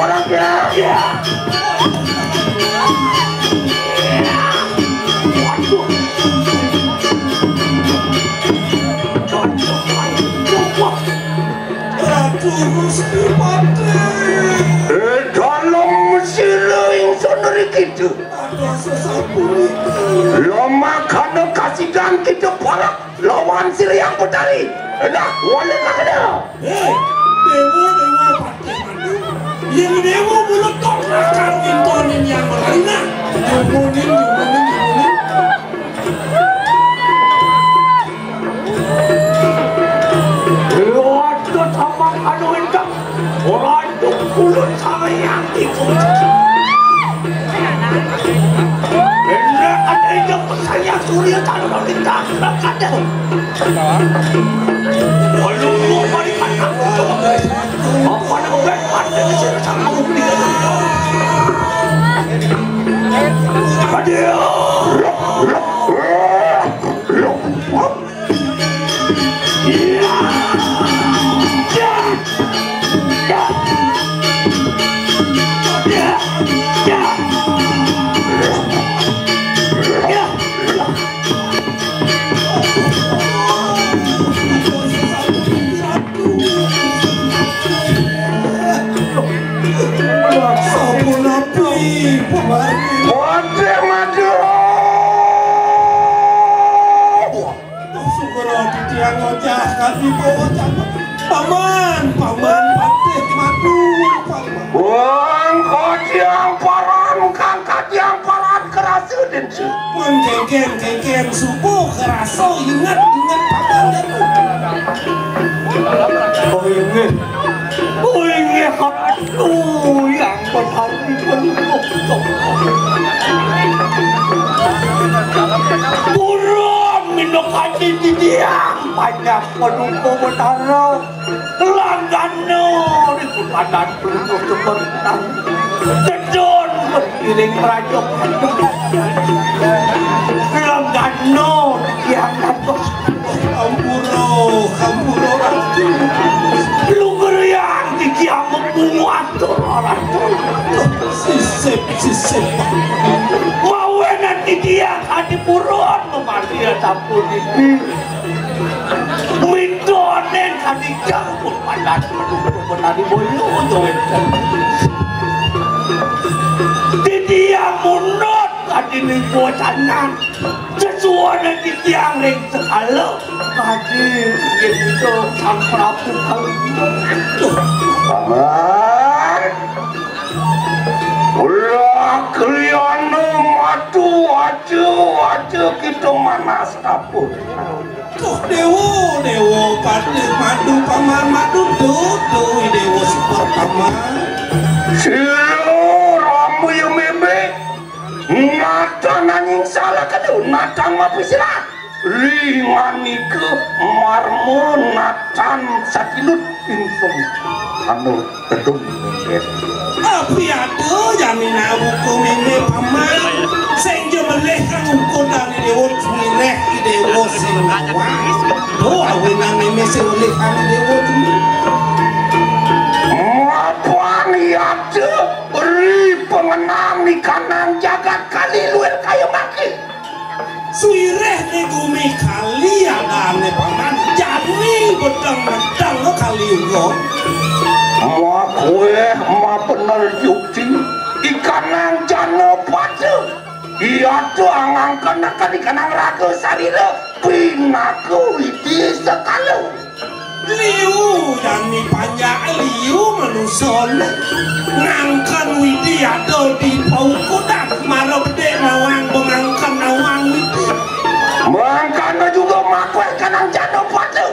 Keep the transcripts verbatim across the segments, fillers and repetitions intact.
Orang ya, ya. Waduh. Aduh, Gusti Patih. Eh, dalem sira ingsun ngriki. Aduh, sesampun iki. Lo makana kasidan kita parak lawan Sri Hyang Betari. Enak, wali kakada. Hei, dewa, dewa, Patih Madu. Yen dewa mulut kok lakar ngintonin yang lain, nah. Nyumunin, nyumunin, nyumunin. Lewat ke taman anu encang. Ora itu kulit sama yang itu. Enak ada yang saya surya tanah lintang. Ada. Walau mau balik anak itu. Apa nak ubah pada saya sama dia. Ada. Waduh, waduh. Syukur titiang ngojah kadi bawa capat. Paman, paman, patih madu, paman. Wong kadiang paran, kang kadiang paran kerasa densu. Pun kengken, kengken, subuh kerasa, ingat, ingat, paman, dan. Oh, ingat. Oh, ingat, aduh, yang benar. Burung minum hati di dia. Banyak menunggu betara. Langgana di padan peluru sepertang. Dedon iring merajok. Langgana di kiangan. Ampura, ampura, Ratu. Lugrian di kiamu atur, Ratu. Sisip, sisip. Mawenan di dia kadi purun memanggil sampun iki. Mintonen kadi campur panas menunggu menari boyo, tuh. Di dia munut kadi minggu canan. Sesuana titiang ring sekala. Kadi, yen itu Sang Prabu Kalungguh. Paman. Ulah kliana madu aja, aja kita manas kapur. Tuh, Dewa, Dewa, Patih Madu, Paman Madu, tuh, tuh, Dewa Super Paman. Sira Rama ya meme. Natan nanging salah kena, natan mapi sirah. Linganika marma natan sakilut insung. Anu tedung mengger. Api ada jani nawuka meme paman. Sing ja melih kang ukur dani dewa smireh i dewa sing nawang. Tuh awinan meme sing melih kang dewa sing. Mapan yata ri pengenang di kanang jagat kali luwir kaya mati. Swireh ne gumi kali adane paman jani bedeng-bedeng kali uga. Makueh mabener yukti ikanang jana pada. Iya tu angangkenaken ikanang raga sarira pinaka widi sekala. Liu jani panjak liu manusa ngangken widi ada di paukudan mara bedek nawang bengangken nawang widi. Mangkana juga makueh kanang jana pada.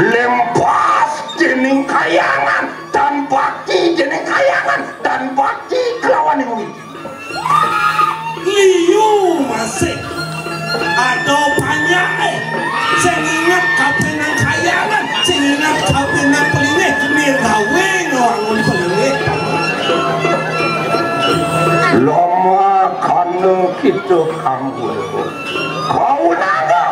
Lempas dening kayangan dan bakti dening kayangan dan bakti kelawan widi. Liu masih ada panjake sing inget kapining kayangan, sing inget kapining pelinggih, mirgawe ngwangun pelinggih. Lama kana kita kanggo kaunanga.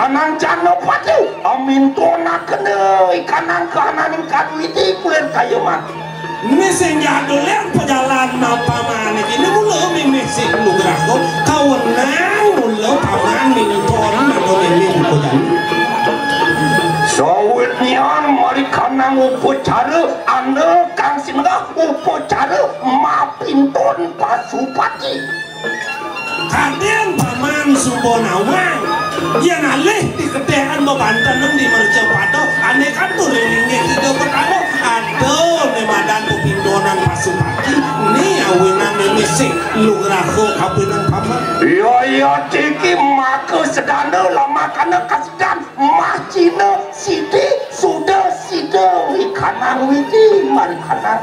Anang Janapati, amintonakena ikanang kahananing kaduwiti kulir kaya mati. Né sing jadulian pajalan mapamane kéné mula mimih sing nugraha, kawenang mula paman minton mangga mimih buka jani. Sawitnian marikanang upacara anda kang singgah upacara mapinton pasupati. Kadén paman suba nawang, yén alih di ketékan bebanten di mercapada, ané katur ring linggih Ida Betara, ada né madan pepindonan pasupati, né awinan né misik lugraha kapining paman. Iya, iya, tiki maka sedana lamakana kasedan Mah Cina sidi suda sida ikanang widi marikanang.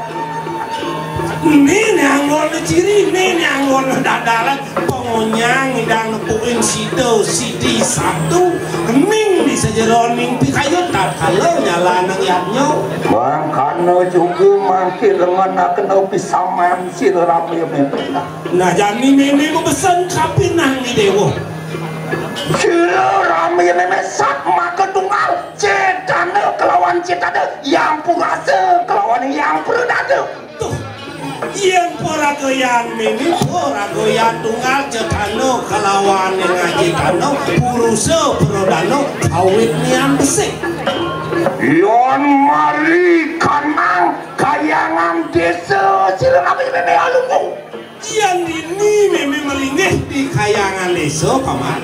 Né, né anggona ciri, né, né anggona dadalan, pangonyang idang nepukin sida sidi satu, ning di sajeroning pikayun tatkala nyalanang yadnya. Mangkana juga mangkin lengan akena pisaman sira rame mepet. Nah, jani mémé mabesen kapinang i déwa. Sira rame mémé sat maka tunggal, Cetana kelawan Cetana, Hyang Purasa kelawan Hyang Pradana. Tuh, yén paragayan mémé, paragayan tunggal Cetana kelawan Hyang Cetana, Purasa Pradana, awit nian besik. Yén marikanang kayangan désa sira rame mémé alungguh. Yén dini mémé malinggih di kayangan désa, paman.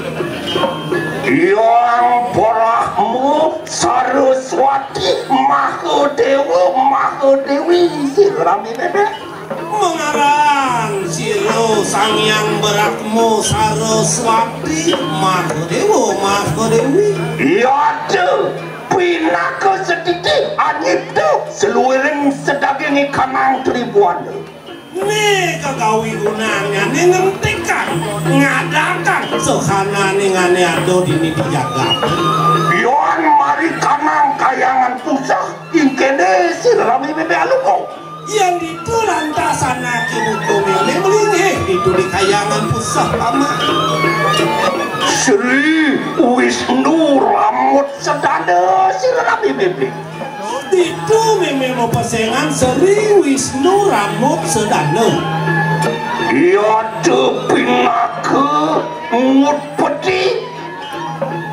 Hyang Brahma Saraswati Mahadéwa Mahadéwi sira rame mémé. Mangaran sira Sang Hyang Brahma Saraswati Mahadéwa Mahadéwi. Yata pinaka setiti anyipta saluiring sadaging ikanang tribuana. Né kagawi gunanyané ngentikang, ngadakang sahananing ané ada dini di jagat. Yén marikanang kayangan pusah, ingkéné sira rame mémé alungguh. Yén ditu lantas anaké buka mémé malinggih ditu di kayangan pusah, paman. Sri Wisnu Ramut Sedana sira rame mémé. Ditu mémé mapesengan Sri Wisnu Ramut Sedana. Yata pinaka ngutpeti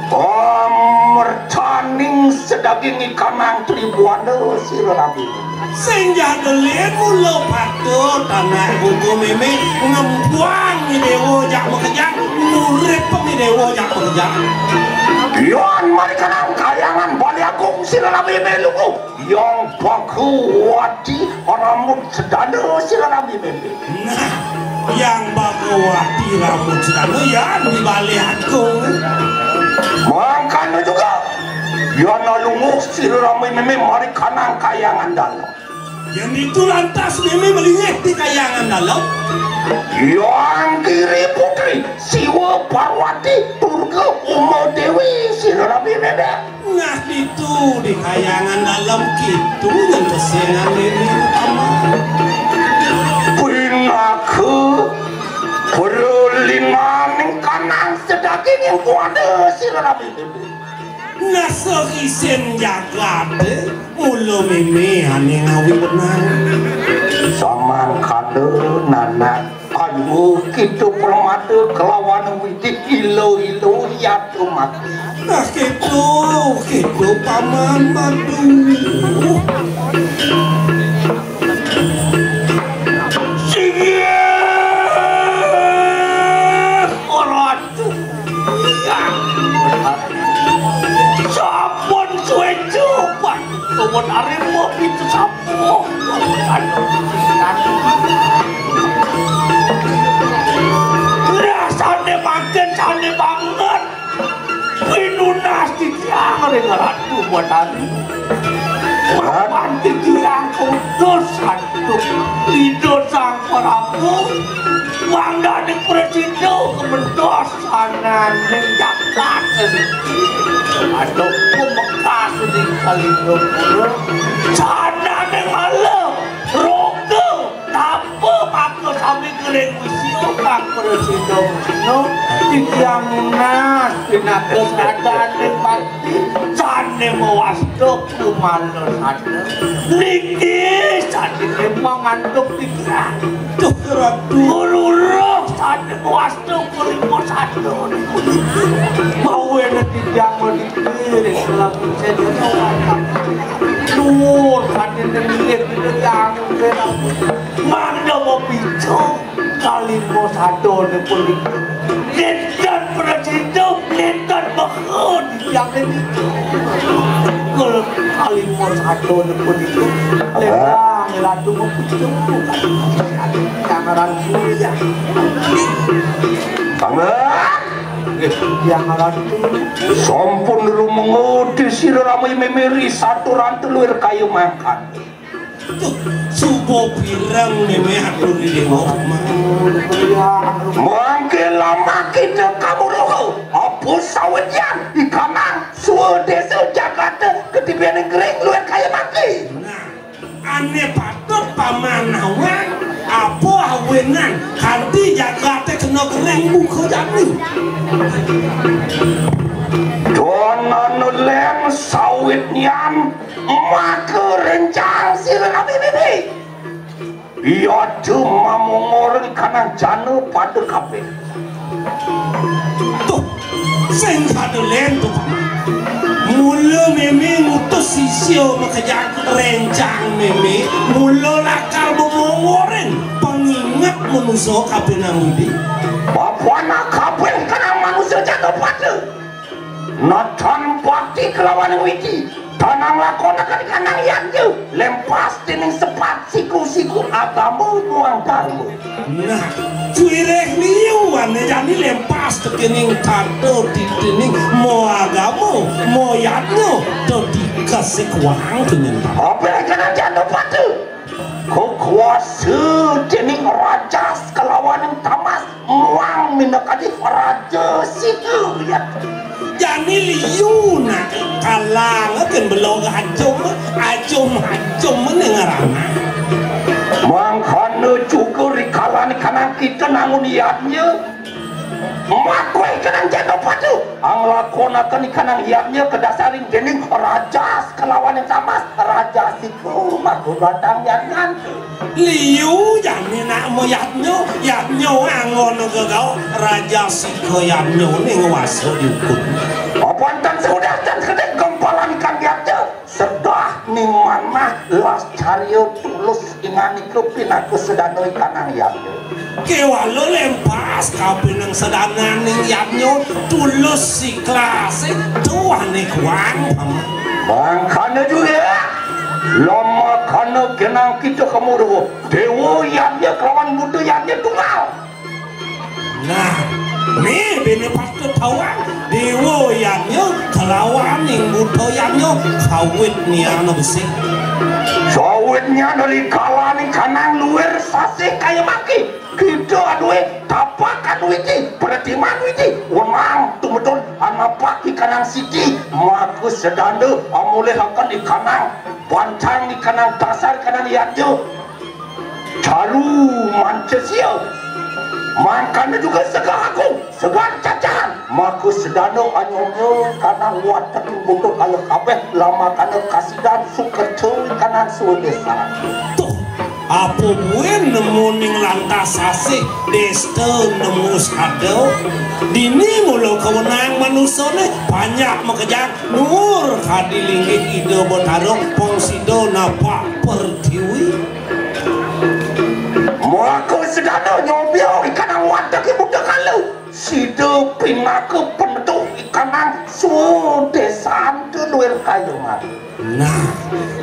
amertaning sadaging ikanang tribuana sira rame. Sing jaga lén mula patut anak buka mémé ngempuang i déwa jak makejang, nguripang i déwa jak makejang. Yén marikanang kayangan Bali Agung sira rame mémé lungguh. Hyang Bhagawati Ramut Sedana sira rame mémé. Nah, Hyang Bhagawati Ramut Sedana yan di Bali Agung. Mangkana juga, yan alungguh sira rame mémé marikanang kayangan dalem. Yan ditu lantas mémé malinggih di kayangan dalem. Hyang Giri Putri, Siwa Parwati, Durga Uma Déwi sira rame mémé. Nah, ditu di kayangan dalem kitu nyentesengan mémé utama. Pinaka pralinaning kanang sadaging ing kuada sira rame mémé. Nah, sakisin jagaté mula mémé ané ngawi benang. Samangkana nanak Ayu, kita permata kelawan widi ila-ila yata mati. Nah, kita, kita paman madu. Singgih ratu. Sampun suéca, Pak. Sobat Arema kita sampun. Rasane makin sane banget. Pinunas titiang ring Ratu Betari. Mapan titiang kutus santuk Ida Sang Prabu. Mangdaning prasida kementos sananing jagat. Aduh, kumekas ning Kalingapura. Sananing malu, roga, tapa, bagus, Sami gering wisi, Kang Prasida Musna, titiang nunas pinaka sadane pati, sane mawasta kumala sada. Niki sadane mangantuk titiang. Duh, Ratu. Guru roh sane mawasta kulima sada. Mawene titiang meniki ring selaput sedana. Nuwun sadane nggih titiang. Mangda mapica kalima sadane punika. Nenten prasida, nenten mekha titiang niki. Kal-, kalima sadane punika. Lendang Ratu mapica. Titiang aran Surya. Sanget. Titiang aran Surya. Sampun rumengudi sira rama meme ri saturan telur kayu makan. Duh, suba pireng meme atur di dewa. Mangke lamak kita kamuruh, apa sawetyan ikanang suwa desa jagata ketibian gering luwih kaya mati. Nah, ane patut pamanawang, apa awinan kanti jagate kena gering buka jani. Donane len sawetyan maka rencang sira rabi-rabi. Iya tu mamungor kanang jana pada kabeh. Tuh, sing kada len tuh. Mula meme ngutus sisya makejang rencang meme, mula lakar bemongorin penginget manusa kabeh nang udi. Bapana kabeh kanang manusa jana pada. Natan bakti kelawan witi, tanang lakonaken kanang yatnya, lempas dening sepat siku-siku agama muang dharma. Nah, cuireh liu ane jani lempas tekening tata titining mo agama, mo yatnya, dadi kasekuang dengan. Apa yang kena janda patu? Kekuasa dening rajas kelawan tamas muang minakadi raja siku ya. Jani liu nak kalang ken belog ajum, ajum, ajum ning ngarana. Mangkana juga rikalan kanang kita nangun yatnya. Makoi kanang jatuh patu. Ang lakonaken kanang yatnya kedasarin dening rajas kelawan tamas raja siku maku batang yatnya. Liu jani nak mo yatnya, yatnya anggon gegau raja sika yatnya ning wasa diukut. Apa enten sudah dan kedek gempalan kan yatnya? Sedah ning manah las carya tulus inganika pinaka sedana ikanang yatnya. Kewala lempas kapinang sedananing yatnya tulus siklase tuane kuang paman. Mangkana juga lama kana genang kita kemuru dewa yatnya kelawan buta yatnya tunggal. Nah, ne bene patut tawang dewa yatnya kelawaning buta yatnya kawit niana besi. Sawitnya dari kalaning kanang luwir sasih kaya maki. Kita aduwe tapakan witi, pertiman witi, wenang tumedun anapaki kanang siti, maka sedanda amulihaken ikanang pantang ikanang dasar kanang yatnya. Caru manca sia. Mangkana juga segar agung, segar cacahan. Maka sedana anyomnya kanang watek butuh kala kabeh lamakana kasidan sukerta kanang suwedesa. Tuh, apa buin nemu ning lantas asih desta nemu sada? Dini mula kewenang manusane banyak makejang. Nuwur kadi linggih Ida Betara pang sida napak pertiwi. Maka sedana nyobya ikan awat daging buta kala. Sida pinaka peneduh ikanang swadesan luwir kaya mati. Nah,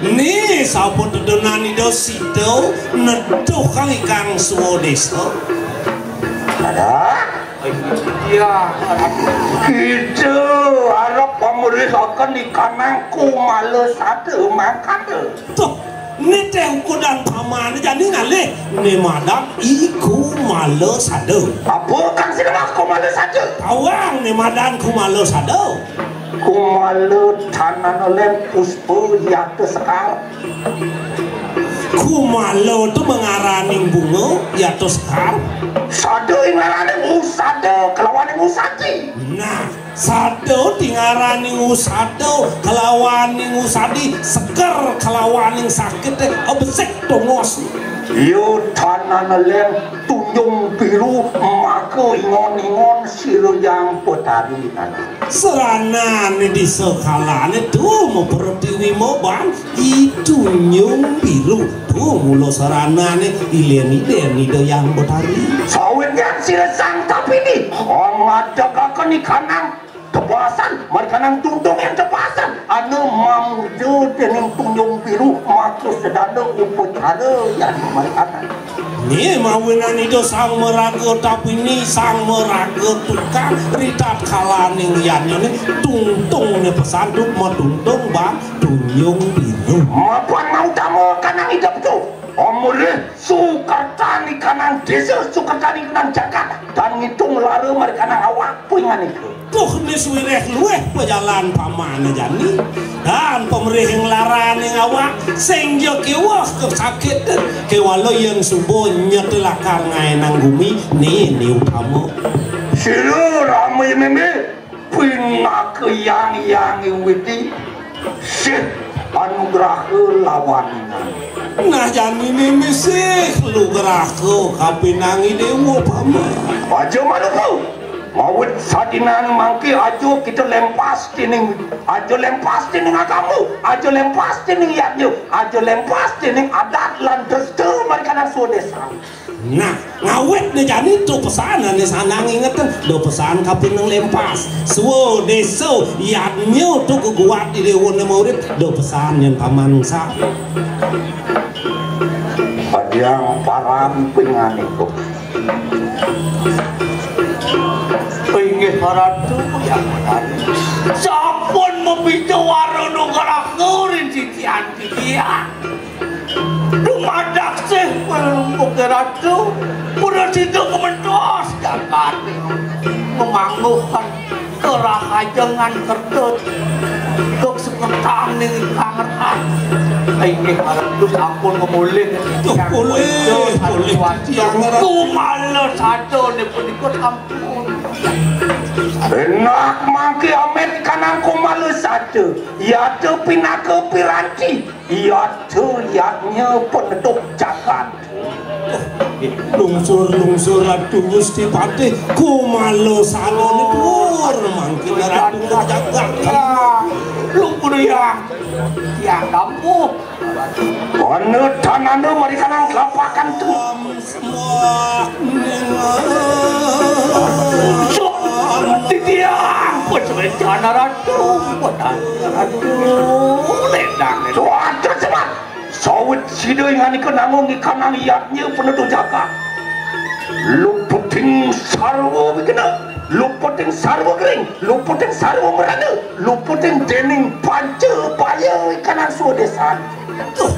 ni sapa dedenan Ida sida neduh kang ikang swadesa? Ada? Iya. Kita arep pamurihaken ikanang kumala sada mangkana. Tuh, ni teh ukudan paman jani ngalih ni madan iku mala sada. Apa kang sida kumala sada? Tawang ni madan kumala sada. Kumala tanana lem puspa yata sekar. Kumala to mangaraning bunga, ya to sekar. Sada ngaraning usada kelawaning usadi. Nah, sada ngaraning usada kelawaning usadi, seker kelawaning sakit, eh, besik tongos. Yo tanana leng tunjung biru maka ingon-ingon sira yang petari nana. Seranane disa kalane tu mapertiwi moban. I tunjung biru tu mula saranane ilen-ilen Ida Yang Betari. Sawit yang sira sang tapini, ong ada kakeni kanang tepasan, mari kanang tuntung yang tepasan. Anu mamuja dening tunjung biru, maka sedana upacara yang mari kanang. Ni mawinan Ida Sang Maraga tapini, Sang Maraga tukang ritat kalaning yadnyane tungtung ne pesan tu matuntung bang tunjung biru. Mapan mautama kanang idep tu. Omure sukertani kanang desa, sukertani kanang jagat, dan ngitung lara mari kanang awak puingan itu. Tuh ni suwireh luweh pejalan pamane jani. Dan pamrih nglaraning awak sing ja keweh kesakit, kewala yen suba nyetelakar ngaenang gumi ni ni utama. Sira rame meme pinaka yang yang widi sih anugraha lawaningan. Nah, jani meme sih lugraha kapinangi dewa pama. Aja manuku. Mawit sadinane mangke aja kita lempas dening, aja lempas dening agama, aja lempas dening yadnya, aja lempas dening adat lan desta mari kanang swadesa. Nah, ngawit ne jani tu pesan ane sanang ingeten, do pesan kapinang lempas. Swadesa yadnya tu keguat di dewa ne mawit, do pesan yang paman sa. Adiang paran pinganiku. Inggih Ratu, yang menawi sampun mabida wara nugraha ring titian titian. Dumadak sih pelungguh Ratu, pura sida kementos jagat. Memangguhkan kerahajengan kerta duk seketang ning kangeran. Inggih Ratu sampun ngemulih. Duh, pulih, pulih, tiang Ratu. Kumala sada ne punika sampun. Enak mangke amit kanang kumala sada. Yata pinaka piranti. Yata yadnya peneduh jagat. Lungsur-lungsur Ratu Gusti Patih, kumala salone dhuwur mangkin Ratu jagat. Lungkur yang, yang dampuh. Ana tanana mari kanang telapakan tu. Titiang, pesuwe jana Ratu, Ratu, ledang. Suatu sebab. Sawit sida inganika nanggung ikanang yadnya peneduh jagat. Luputing sarwa wigena, luputing sarwa gering, luputing sarwa merana, luputing dening panca baya ikanang swadesan. Tuh,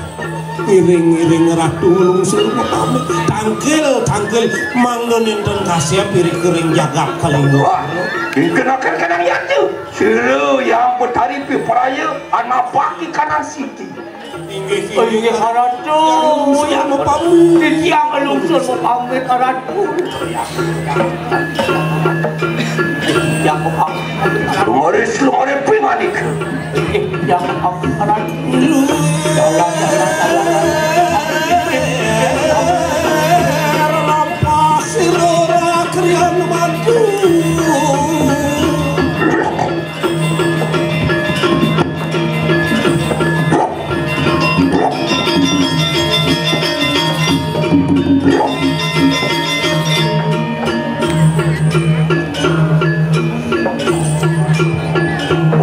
iring-iring Ratu nglungsur mapamit. Tangkil, tangkil, mangda nenten kasep irika ring jagat Kalingga. Wah, dikenakan kanang yadnya. Sira yang betari pipraya anapaki kanang siti. Inggih, inggih, Ratu. Yang mapamit. Titiang nglungsur mapamit, Ratu. Yang mapamit. Lumaris, lumaris pinganik. Inggih, yang mapamit, Ratu. Dalam, dalam, dalam, dalam. Lampah sira ora kriyan mantu.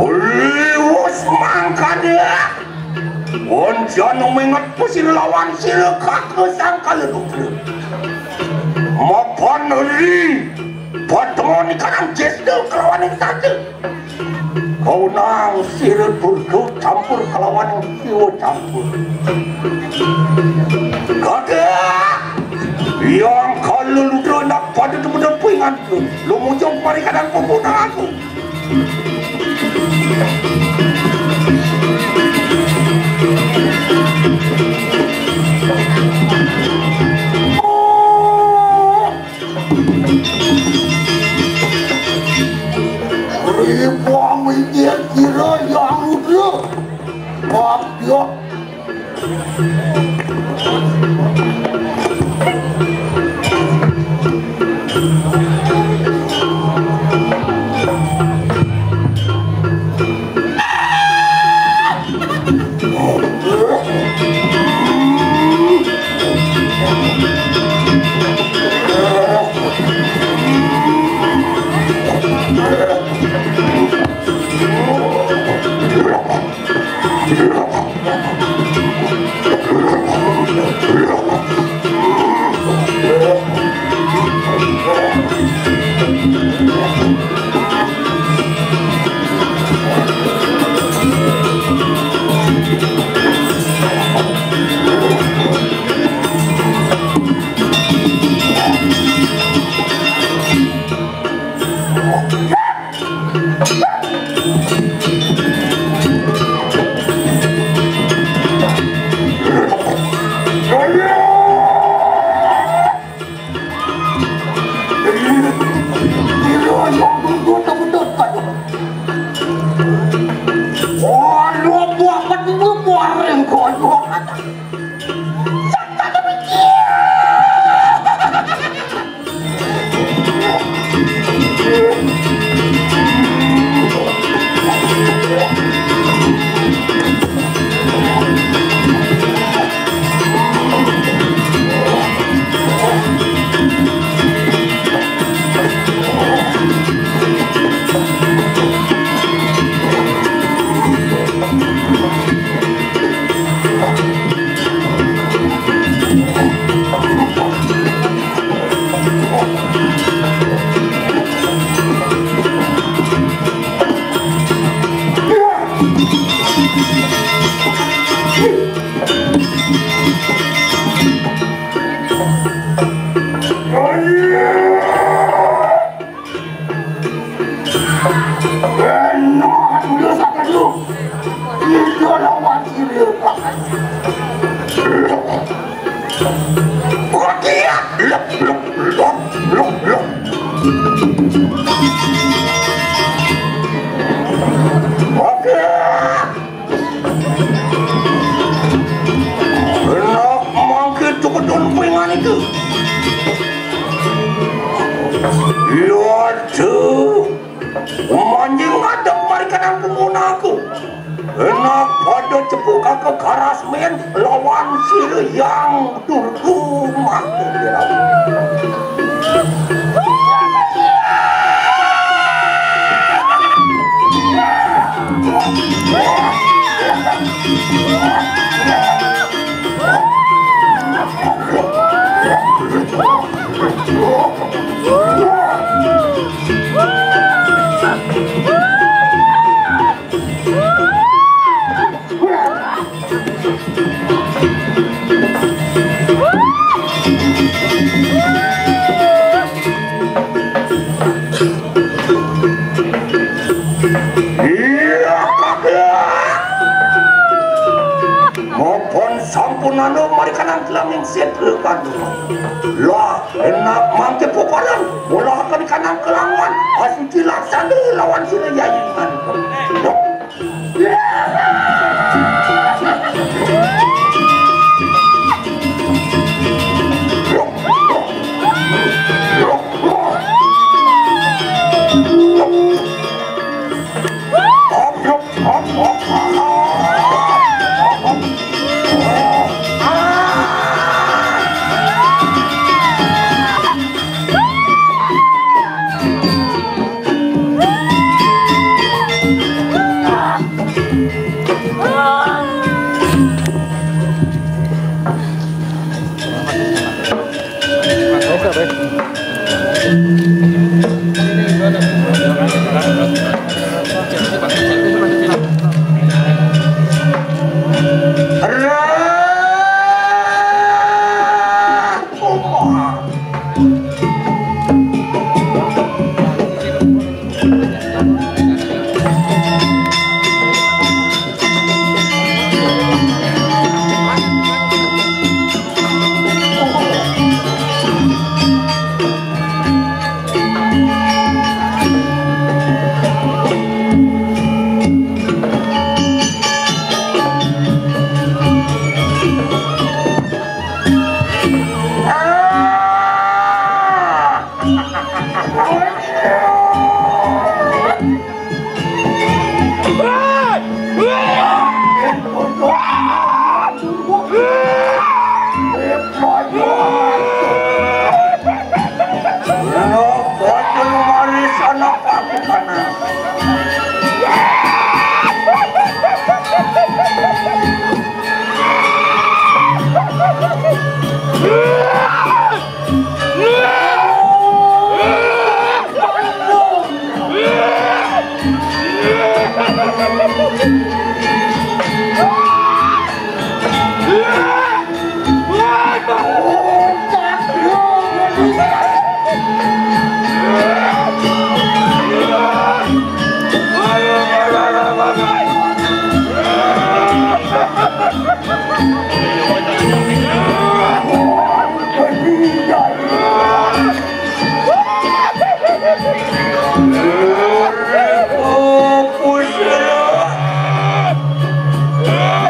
Liwus mangkane. Onjan menget pesir lawan sira kaka sangkala dutra. Mapan ri. Patemon ikanang jesta kelawaning tata. Kaunang sira Durga campur kalawaning Siwa campur. Kakak! Yang kala ludra nak pada temudan puingan tu. Lumujung mari kadang pembunuh aku. Kira-kira yang udah. Maaf, ya. Enak mangke tukedun pingan itu. Waduh, manjing ngadeg mari kanang pemunaku. Enak pada cepuk kaka karas men lawan sira yang durgu mangke. Iya, kakek. Maupun sampun anu mari kanang telaming setra kandu. Lah, enak mangke poparan, mulakan kanang kelawan, asuci laksana lawan sira yayi.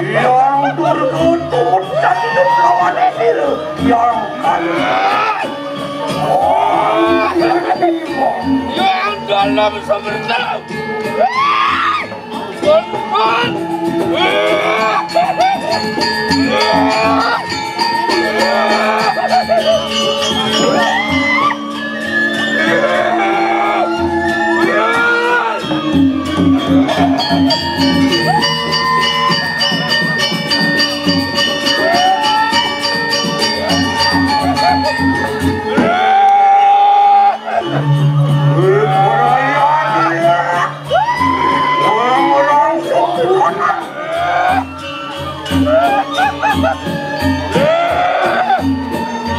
Yang turut dan hidup lawan Emil. Yang kalah. Oh, yang dalam sebentar.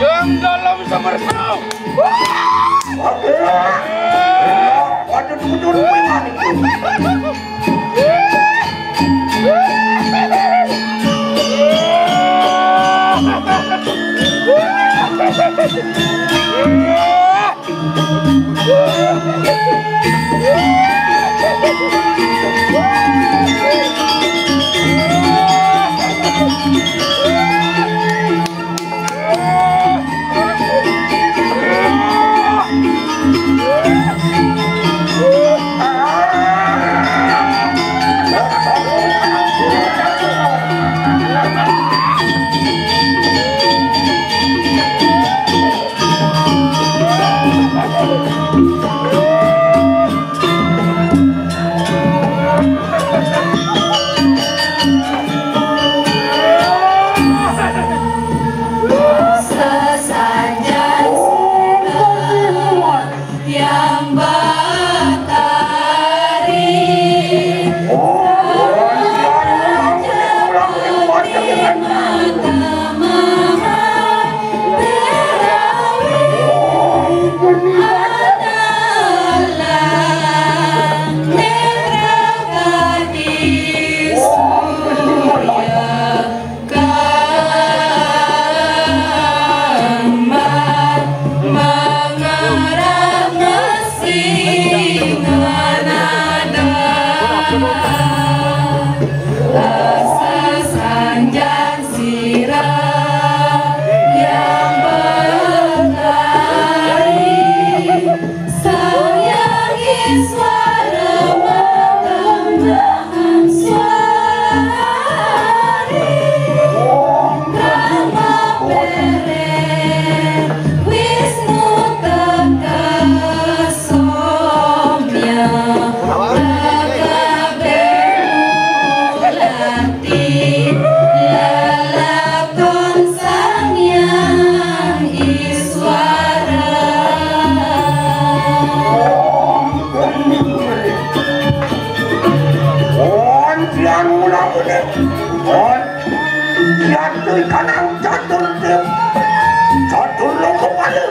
Yang dalam semersau. Oke. Waduh, waduh, waduh, waduh. Sesajen yang batari. Gambar mangarah ngasih nganada. Asa sanjang sira yang berkahi. Sang Hyang Iswara makambahan swari. Brahma pere, Wisnu teka somya. Kabeh mulati lelakon Sang Hyang Iswara. Om Tiang Mula Muda. Om Tiang Tui Kanang Catur Tim. Catur Lokapala.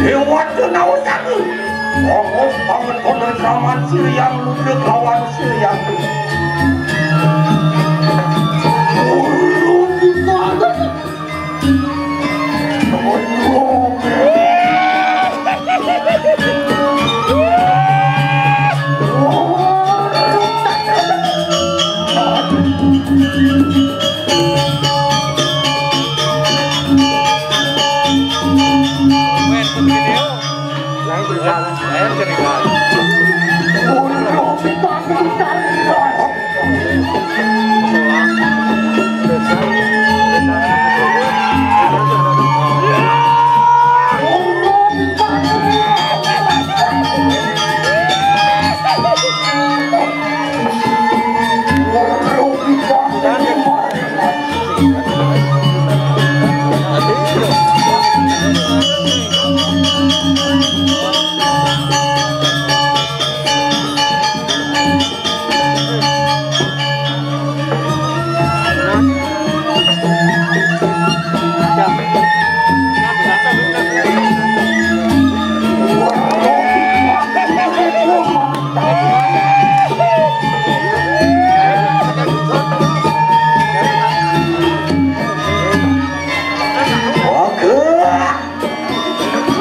Dewa Tenawa Jaga. Ongos banget kono Raman Siriang Ludek lawan Siriang. Ulu kita. Main ke video. Lain cerita. Lain cerita.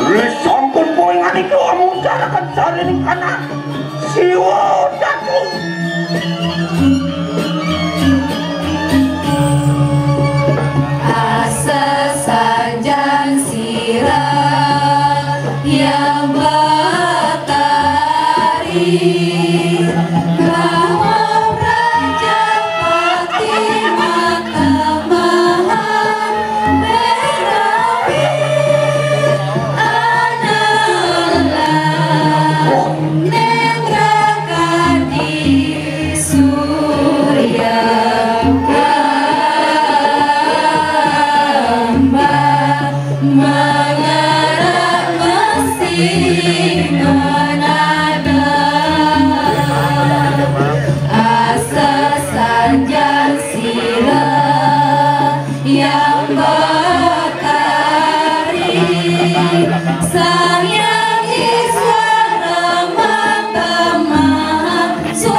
Wis sampun poingan iki amun jarakan jarining kanak Siwa Datu. Asa sajan sira yang batari, Rama Prajapati mata maha Berawi analang, Nendra Kadi Surya Kembar, Mengara Mesti Menada. Asa sajan sira yang batari, Sang Hyang Iswara Mata Mahaswari,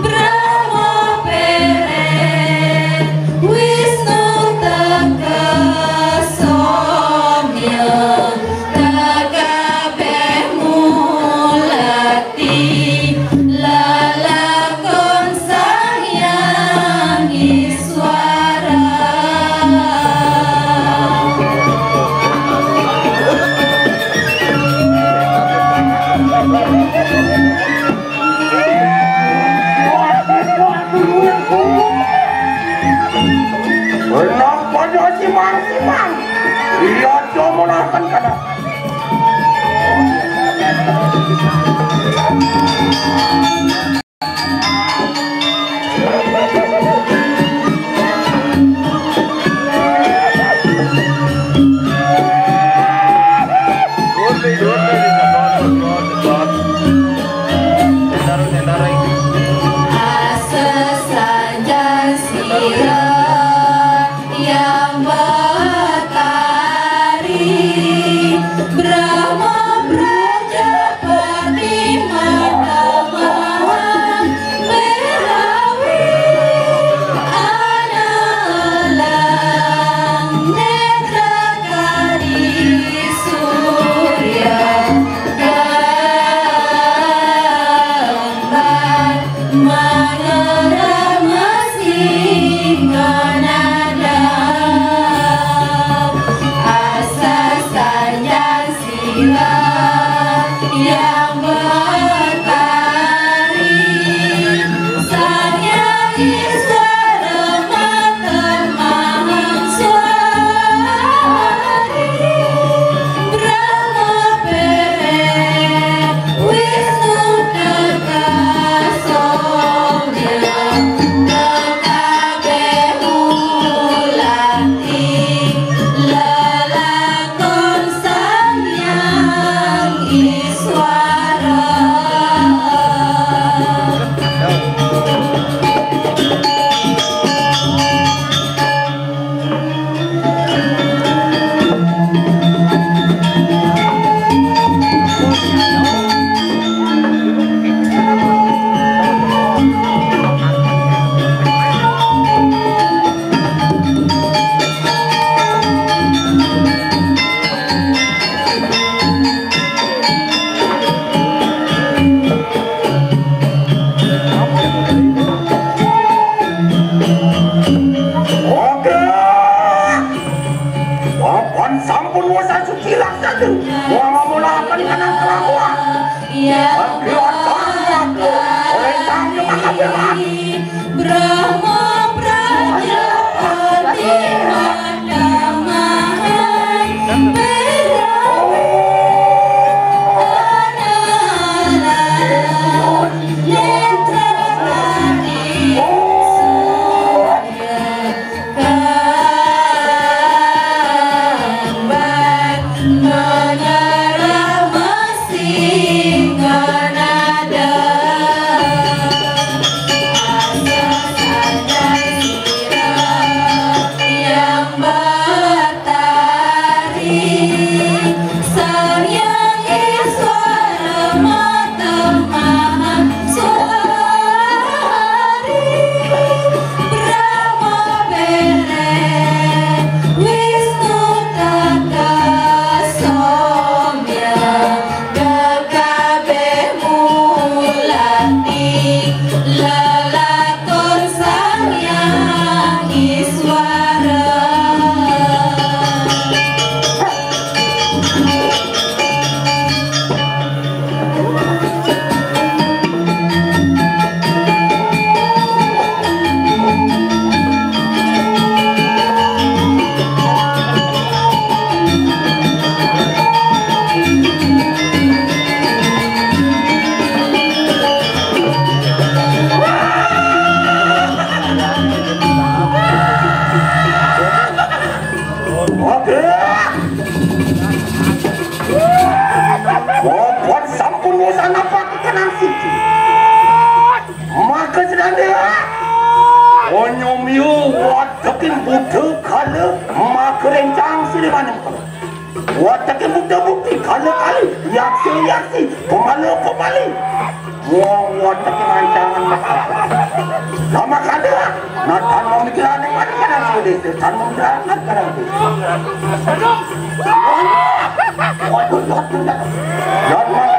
Brahma Peret, Wisnu Teka Somya, Teka Bemula Lelakon Sang Hyang Iswara. Kenapa dia simang-simang? Iya, cuma akan kena. Asa saja sira yang batari, Brahma Prajapati Mata Maha Berawi, Analang Netra Kadi Surya Kembar, Mengara Mesti Menada. Asa saja sira yang batari, Sang Hyang Iswara Mata Mahaswari, Brahma Peret, Wisnu Teka Somya, Teka Bemula Lelakon Sang Hyang Iswara. Oke. Papan sampun wis suci raksasa. Wong mamulaken kenang kelakuan. Iya. Bagi otak aku. Oleh kami maka berat. Brahma Prajapati Madamahan Berawi Analang Netra Kadi Surya Kembar, Mengara Mesti Menada. Asa saja Pakai kenang siki. Maka sedanda. Onyom yu watekin buta kala maka rencang sida manang kala. Watekin buta buti kala kali yaksa yaksi pemala pemali. Wong watekin rancangan maka. Lama kada. Nah, tanpa mikiran yang mana kadang sudah. Tanpa mikiran kadang sudah. Waduh, waduh, waduh. Waduh, waduh.